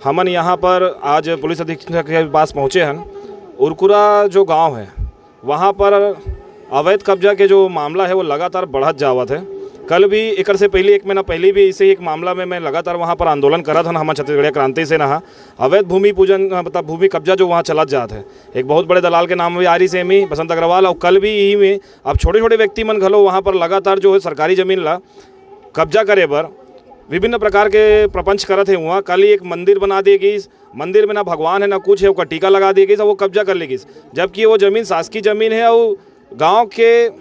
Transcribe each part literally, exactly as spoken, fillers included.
हमन यहाँ पर आज पुलिस अधीक्षक के पास पहुँचे हन। उरकुरा जो गांव है, वहाँ पर अवैध कब्जा के जो मामला है, वो लगातार बढ़त जावत है। कल भी, एकर से पहले, एक महीना पहले भी ऐसे ही एक मामला में मैं लगातार वहाँ पर आंदोलन करत हन, हमन छत्तीसगढ़िया क्रांति सेना हा। अवैध भूमि पूजन, मतलब भूमि कब्जा जो वहाँ चलत जात है, एक बहुत बड़े दलाल के नाम भी आ रही से एमी बसंत अग्रवाल, और कल भी यही में अब छोटे-छोटे व्यक्ति मन घलो वहाँ पर लगातार जो है सरकारी जमीन ला कब्जा करे बर विभिन्न प्रकार के प्रपंच करत हे। वहाँ कल ही एक मंदिर बना दिए गईस, मंदिर में ना भगवान है ना कुछ है, ओकर टीका लगा दिए गईस, वो कब्जा कर ले गईस, जबकि वो जमीन शासकीय जमीन है और गांव के, अ,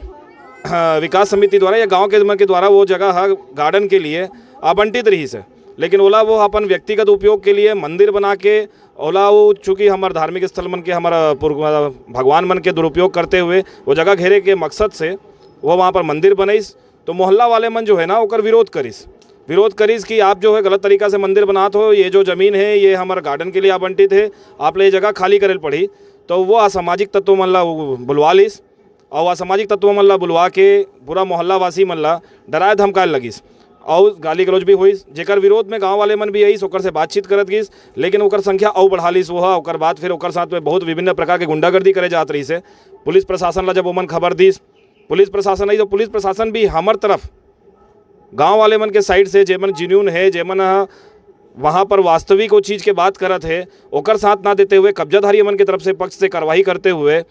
विकास समिति द्वारा या गांव के मन के द्वारा वो जगह ह गार्डन के लिए आवंटित रहीस है, लेकिन ओला वो अपन व्यक्तिगत उपयोग के लिए मंदिर बना के ओला वो, चूँकि हमर धार्मिक स्थल मन के, हमर पूर्व भगवान मन के दुरुपयोग करते हुए वो जगह घेरे के मकसद से वो वहाँ पर मंदिर बनइस, तो मोहल्ला वाले मन जो है ना, ओकर विरोध करिस, विरोध करिस कि आप जो है गलत तरीका से मंदिर बनात हो, ये जो जमीन है, ये हमर गार्डन के लिए आवंटित है, आप ले ये जगह खाली करे ल पड़ही। तो वो असामाजिक तत्व मन ला वो बुलवा लिस, और असामाजिक तत्व मन ला बुलवा के पूरा मोहल्ला वासी मन ला डराए धमकाए लगिस, और गाली गलौज भी होइस, जेकर विरोध में गांव वाले मन भी आइस, ओकर से बातचीत करत गिस, लेकिन ओकर संख्या अउ बढ़ा लिस। वो ह, ओकर बाद फिर ओकर साथ में बहुत विभिन्न प्रकार के गुंडागर्दी करे जात रहीस है। पुलिस प्रशासन ला जब ओमन खबर दिस, पुलिस प्रशासन आई, तो पुलिस प्रशासन भी हमर तरफ, गांव वाले मन के साइड से, जेमन जेन्युइन है, जेमन ह वहाँ पर वास्तविक वो चीज़ के बात करत है, ओकर साथ ना देते हुए कब्जाधारी मन के तरफ से, पक्ष से कार्रवाई करते हुए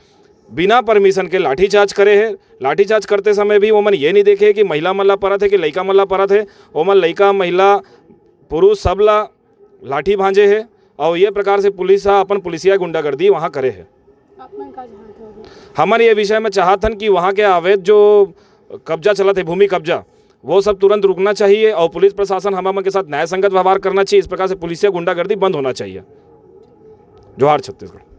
बिना परमिशन के लाठीचार्ज करे है। लाठीचार्ज करते समय भी ओमन ये नहीं देखे कि महिला मन ला परत है कि लइका मन ला परत है। ओमन लइका, महिला, पुरुष सब ला लाठी भांजे है, और ये प्रकार से पुलिस ह अपन पुलिसिया गुंडागर्दी वहाँ करे है। आप मन का चाहत हो? हमन ये विषय में चाहत हन कि वहाँ के अवैध जो कब्जा चलत है, भूमि कब्जा, वो सब तुरंत रुकना चाहिए और पुलिस प्रशासन हम मन के साथ न्याय संगत व्यवहार करना चाहिए। इस प्रकार से पुलिसिया गुंडागर्दी बंद होना चाहिए। जोहार छत्तीसगढ़।